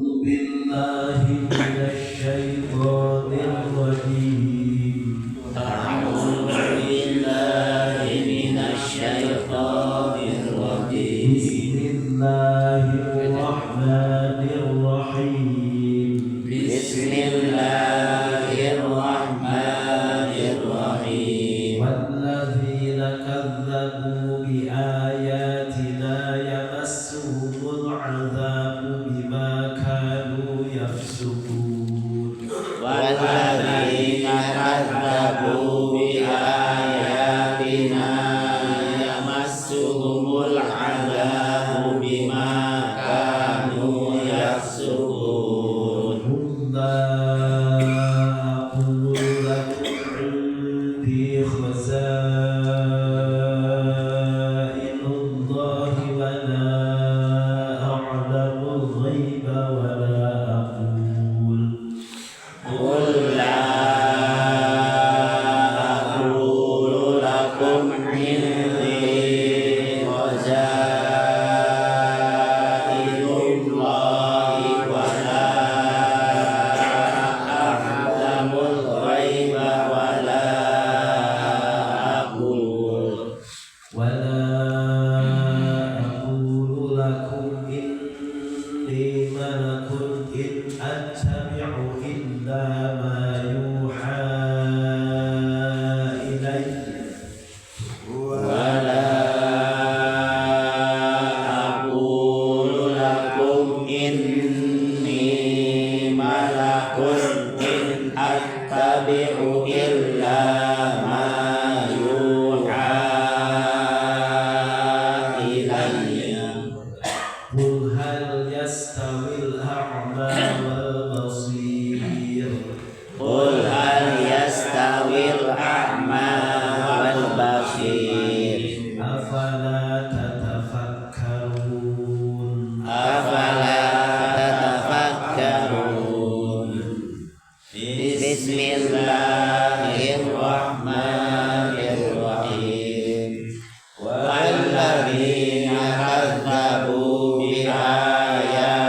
بالله من الشيطان الرجيم. أعوذ بالله من الشيطان الرجيم. بسم الله الرحمن الرحيم. بسم الله الرحمن الرحيم. والذين كذبوا بآياتنا يمسهم العذاب بما كانوا يفسقون. والذين كذبوا بآياتنا يمسهم العذاب بما كانوا يفسقون. قل لا أقول لكم عندي خزائن الله ولا أعلم الغيب ولا أقول قل لا أقول لكم عندي خزائن الله ولا أعلم الغيب ولا أقول ولا أقول لكم إني ملك إن أتبع إلا ما يوحى إلي. ولا أقول لكم إني ملك إن أتبع إلا ما يوحى إلي. قل هل يستوي الأعمى والبصير. قل هل يستوي الأعمى والبصير. أفلا تتفكرون. أفلا تتفكرون. بسم الله الرحمن الرحيم. والذين كذبوا بآياتنا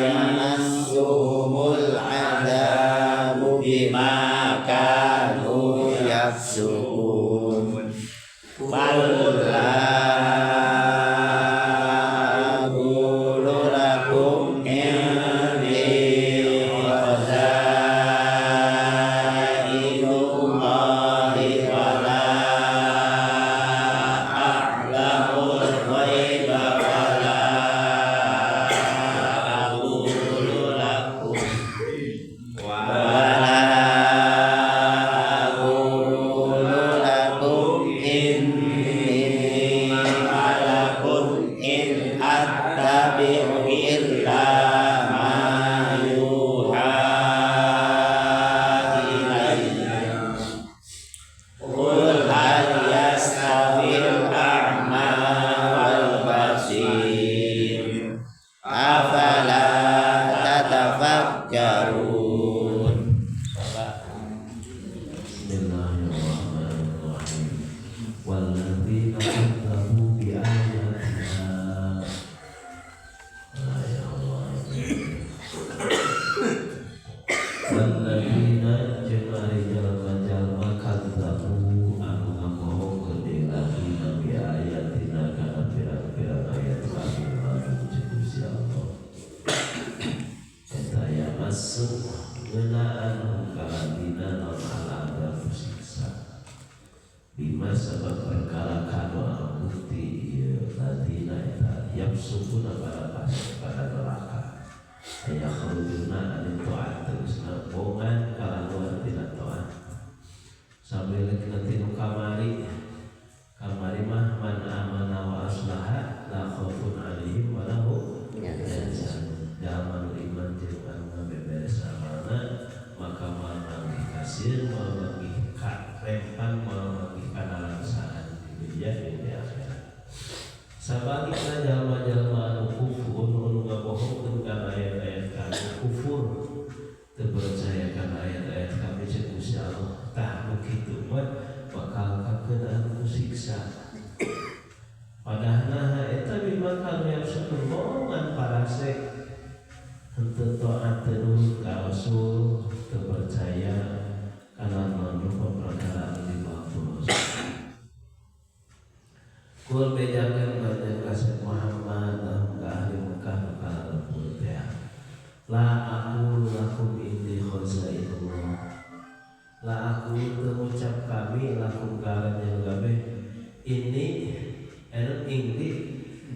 يمسهم العذاب بما كانوا يفسقون. قل لا أقول لكم عندي خزائن الله ولا أعلم الغيب ولا أقول لكم ولا أقول لكم إني ملك إن أتبع إلا ما يوحى إلي. قل هل يستوي الأعمى والبصير أفلا تتفكرون. بسم الله الرحمن الرحيم. والذين كذبوا بآياتنا. Ya Allah. والذين jeung ari jalma-jalma كذبوا anu ngabohongkeun deui ladina بآياتنا kana pirang-pirang ayat kami maju jeung Gusti Allah. Eta يمس ngeunaan ka ladina naon العذاب siksa. بما sabab perkara كانوا anu bukti ieu ladina eta يفسقون pada fasik pada neraka. أي يخرجون عن الطاعة tegasna bongan kalaluar tina taat. Sambil nanti nu kamari kamari mah من آمن وأصلح لا خوف عليهم ولا هم يحزنون. Jalma nu iman jeung anu ngabeberes amalna maka moal manggih kasir, moal manggih karempang, moal manggih kanalangsaan di dunia dan di akhirat. Sabalikna jalma-jalma anu kufur anu ngabohongkeun kana ayat-ayat kami, kufur teu percaya kana ayat-ayat kami ceuk Gusti Allah, tah nu kitu mah bakal kakeunaan ku siksa. Padahal eta بما كانوا يفسقون bongan parasek. Henteu taat teu nurut ka Rasul, teu percaya kana rupa perkara anu dibawa ku Rasul. Kul bejakeun kanjeng Kasep Muhammad lahum ka ahli Mekah nu kalalebur teh. La aqulu lakum inni khazainullah. La aqulu teu ngucap kami lakum ka aranjeun kabeh ini anu ingdi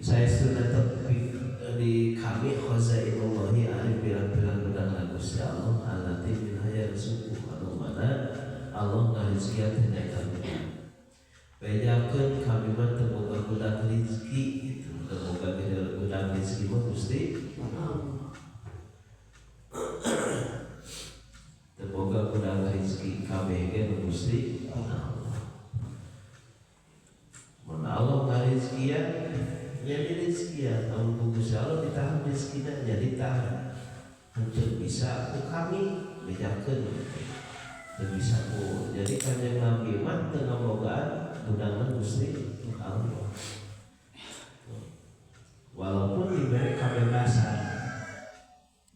saestuna tepi di kami khazainullahi ari pirang-pirang gudang Gusti Allah allati minha yarzuqu anu mana Allah ngarizkian tina eta gudang. Bejakeun kami mah teu boga gudang rezeki itu teu boga gudang rezeki mah Gusti teu boga gudang rezeki kabeh ge nu Gusti Allah. Mun Allah ngarizkian jadi rezekian, lamun ku Gusti Allah ditahan rezekina nya ditahan. Henteu bisa ku kami bejakeun teu bisa ku. Jadi kanjeng Nabi mah teu ngabogaan gudangna Gusti Allah. Walaupun diberi kebebasan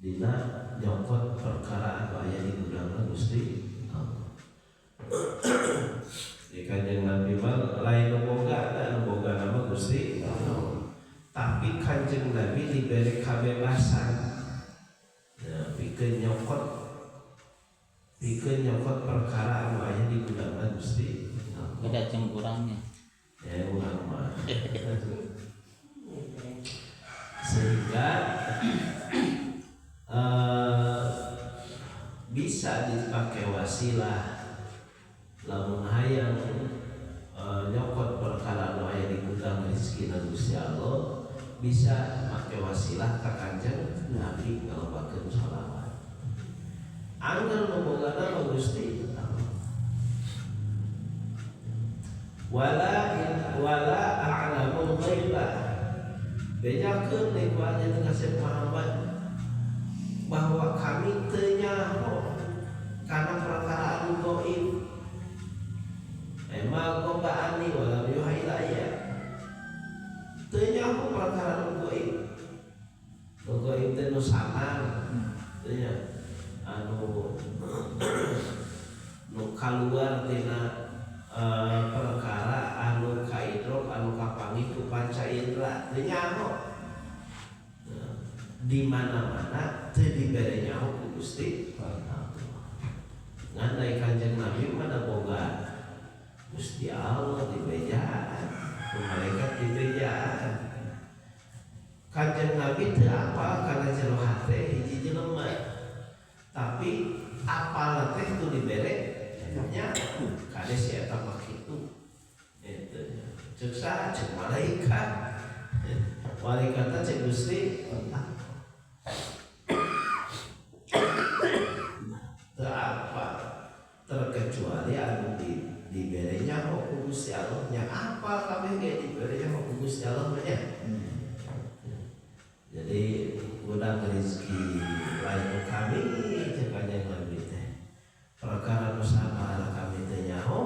dina nyokot perkara anu aya di gudangna Gusti Allah. Di kanjeng Nabi mah lain nu boga, anu boga nama Gusti Allah. Tapi kanjeng Nabi diberi kebebasan. Nah, pikeun nyokot perkara anu aya di gudangna Gusti Allah. Beda jeung urangnya. Ya urang mah. Sehingga bisa dipakai wasilah lamun hayang nyokot perkara anu aya di gudang rezeki Gusti Allah bisa make wasilah ka kanjeng Nabi ngalobakeun sholawat. Angger nu bogana mah Gusti Allah. Wala wala a'lamul ghaiba. Bejakeun deui ku anjeun Kasep Muhammad bahwa kami teu nyaho kana perkara anu gaib. Ema gobaani wala yuha ilayya. Teu nyaho perkara anu gaib. Nu gaib teh nu samar. Teu nya anu nu kaluar tina perkara anu kaidrok anu kapanggih ku panca indra teu nyaho. Di mana-mana teu dibere nyaho ku Gusti Allah. Ngan ai kanjeng Nabi mah da boga Gusti Allah dibejaan, ku malaikat dibejaan. Kanjeng Nabi teu apal kana jero hate hiji jelema. Tapi apal teh tu dibere nya kade si eta mah kitu. Eta ceuk saha ceuk malaikat. Malaikat teh ceuk Gusti Allah. Teu apa terkecuali anu dibere nyaho ku Gusti Allah nya apal kabeh ge dibere nyaho ku Gusti Allah mah nya. Jadi gudang rezeki lain kami cek kanjeng Nabi teh. Perkara nu samar kami teh nyaho.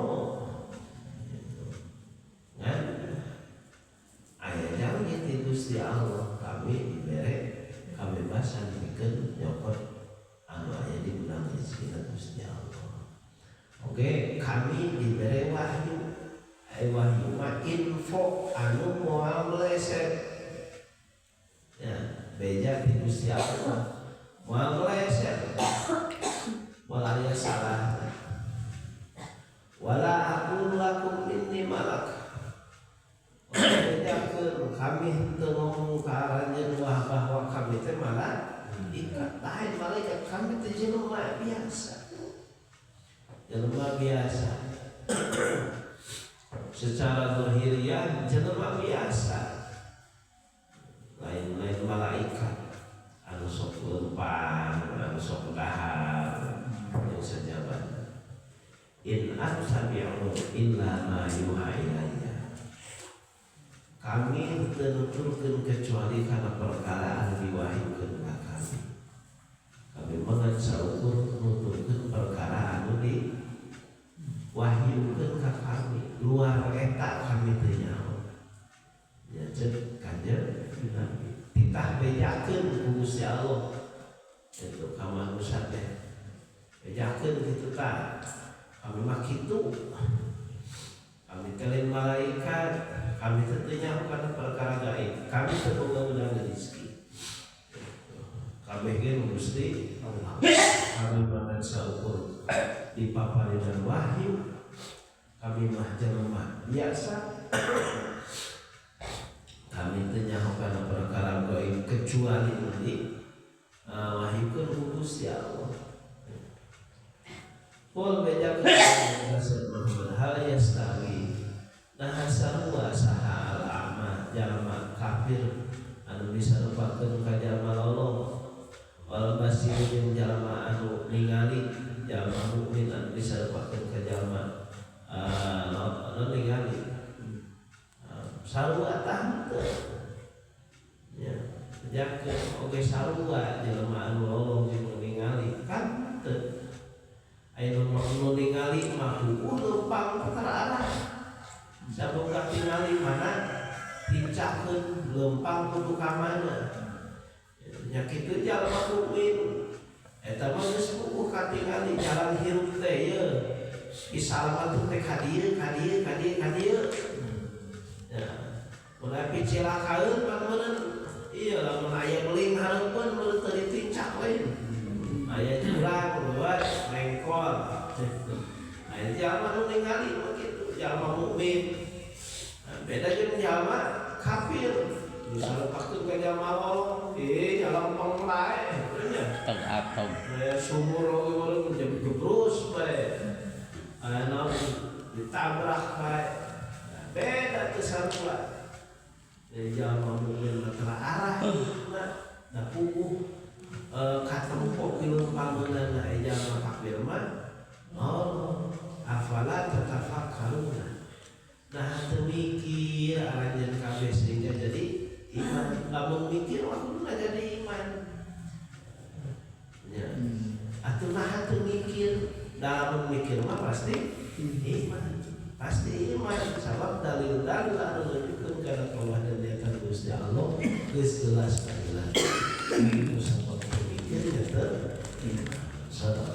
Ngan aya janji ti Gusti Allah kami dibere kabebasan pikeun nyokot anu aya di gudang rezeki Gusti Allah. Oke, kami dibere wahyu. Ai wahyu mah info anu moal meleset. Ya, beja ti Gusti Allah moal meleset. Moal aya salah. Wala aqulu lakum inni malak. Bejakeun kami henteu ngomong ka aranjeun bahwa kami teh malaikat. Lain malaikat, kami teh jelema biasa. Jelema biasa. Secara zahiriah jelema biasa. Lain-lain malaikat anu sok lempang, anu sok dahar yang sajabat. In attabi'u illa ma yuha ilayya. Kami teu nuturkeun kecuali kana perkara anu diwahyukeun ka kami. Kami mah ngan saukur nuturkeun perkara anu diwahyukeun ka kami. Luar eta kami teu nyaho. Ya ceuk kanjeng Nabi. Titah bejakeun ku Gusti Allah. Itu ka manusia teh bejakeun kitu tah, kami mah kitu, kami teh lain malaikat, kami teh teu nyaho kana perkara gaib, kami teu boga weunang rezeki, kabeh ge nu Gusti Allah, kami mah saukur dipaparinan wahyu, kami mah jelema biasa, kami teu nyaho kana perkara gaib kecuali di wahyukeun ku Gusti Allah. Qul, bejakeun Muhammad, hal yastawi, nah sarua saha, al a'ma, jalma kafir anu disarupakeun ka jalma lolong, wal basir, jeung jalma anu ningali, jalma mukmin anu disarupakeun ka jalma anu ningali, sarua tah henteu nya? Bejakeun oge, sarua jelema anu lolong jeung nu ningali kan teu? Aya nu ningali mah heueuh leumpang terarah, saboga tingali mana tincakeun leumpang kudu ka mana nya. Kitu jalma mukmin eta mah geus puguh katingali jalan hirup teh ye, kisalamat teh ka dieu, ka dieu, ka dieu, ka dieu ya. Mun picilakaeun mah meureun iya, lamun aya beling hareupeun meureun teu ditincak, lain aya jurang leuwat lengkol. Aya jalma nu ningali mah kitu, jalma mukmin. Nah, beda jeung jalma kafir disarupakeun ka jalma lolong, jalan pang bae nya. Tong atom. Aya sumur oge meureun gebrus bae, aya naon ditabrak bae. Nah, beda teu sarua. Jadi jalma mukmin mah terarah hidupna, da puguh katempo ki leumpangeunana. Aya jalma kafir mah oh. Afala tatafakkaruna, nah teu mikir aranjeun kabeh sehingga jadi iman? Lamun mikir mah kuduna jadi iman ya. Atuh nah teu mikir? Dalam mikir mah pasti iman, pasti iman, sabab dalil-dalil anu nunjukkeun kana kewahdaniyatan Gusti Allah geus jelas jelas. Itu sabab teu mikir ya teu iman. Sadaqallah.